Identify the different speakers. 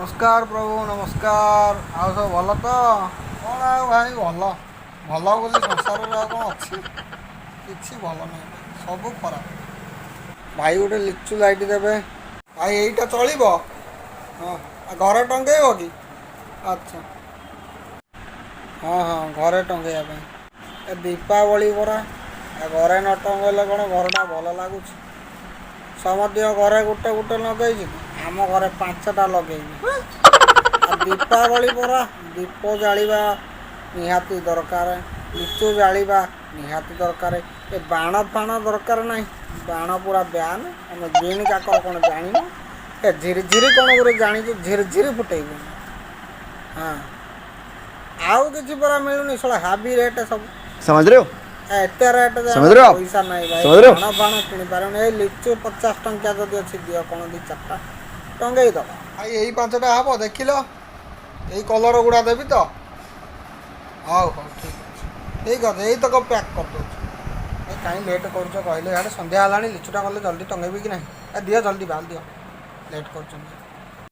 Speaker 1: ନମସ୍କାର ପ୍ରଭୁ, ନମସ୍କାର। ଆଉ ସବୁ ଭଲ ତ? କ'ଣ ଆଉ ଭାଇ, ଭଲ ଭଲ ବୋଲି ସଂସାରରେ ଆଉ କ'ଣ ଅଛି? କିଛି ଭଲ ନାହିଁ ଭାଇ, ସବୁ ଖରାପ। ଭାଇ, ଗୋଟେ ଲିଚୁ ଲାଇଟ୍ ଦେବେ। ଭାଇ, ଏଇଟା ଚଳିବ? ହଁ, ଆଉ ଘରେ ଟଙ୍ଗେଇବ କି? ଆଚ୍ଛା, ହଁ, ଘରେ ଟଙ୍ଗେଇବା ପାଇଁ। ଏ ଦୀପାବଳି ପରା, ଆଉ ଘରେ ନ ଟଙ୍ଗେଇଲେ କ'ଣ ଘରଟା ଭଲ ଲାଗୁଛି? ସମସ୍ତଙ୍କ ଘରେ ଗୋଟେ ଗୋଟେ ଲଗେଇଛି, ଆମ ଘରେ ପାଞ୍ଚଟା ଲଗେଇବି। ଆଉ ଦୀପାବଳି ପରା, ଦୀପ ଜାଳିବା ନିହାତି ଦରକାର, ଲିଚୁ ଜାଳିବା ନିହାତି ଦରକାର। ଏ ବାଣ ଫାଣ ଦରକାର ନାହିଁ, ବାଣ ପୁରା ବ୍ୟାନ୍। ଆମେ ଗିଣି କାକର କ'ଣ ଜାଣିନୁ? ଏ ଝିରି ଝିରି କ'ଣ ଗୋଟେ ଜାଣିଛୁ? ଝିରି ଝିରି ଫୁଟେଇବୁ। ହଁ, ଆଉ କିଛି ପରା ମିଳୁନି, ଶଳା ହାବି ରେଟ୍ ସବୁ।
Speaker 2: समझ रहे हो?
Speaker 1: ଏତେ ରେଟ୍ ଯେ
Speaker 2: समझ रहे हो आप?
Speaker 1: ପଇସା ନାହିଁ ଭାଇ।
Speaker 2: समझ रहे हो?
Speaker 1: ବାଣ ଫାଣ କିଣିପାରୁନି। ଏଇ ଲିଚୁ 50 ଟଙ୍କିଆ ଯଦି ଅଛି ଦିଅ କ'ଣ ଦୁଇ ଚାରିଟା ଟଙ୍ଗେଇ ଦବା। ଭାଇ, ଏଇ ପାଞ୍ଚଟା ହବ? ଦେଖିଲ, ଏଇ କଲର୍ ଗୁଡ଼ା ଦେବି ତ? ହଉ ହଉ, ଠିକ୍ ଅଛି, ଠିକ୍ ଅଛି। ଏଇତକ ପ୍ୟାକ୍ କରିଦେଉଛି। ଏ କାହିଁ ଲେଟ୍ କରୁଛ କହିଲେ? ଇଆଡ଼େ ସନ୍ଧ୍ୟା ହେଲାଣି, ଲିଚୁଟା କଲେ ଜଲ୍ଦି ଟଙ୍ଗେଇବି କି ନାହିଁ? ଏ ଦିଅ ଜଲ୍ଦି, ବାଲ ଦିଅ, ଲେଟ୍ କରୁଛନ୍ତି।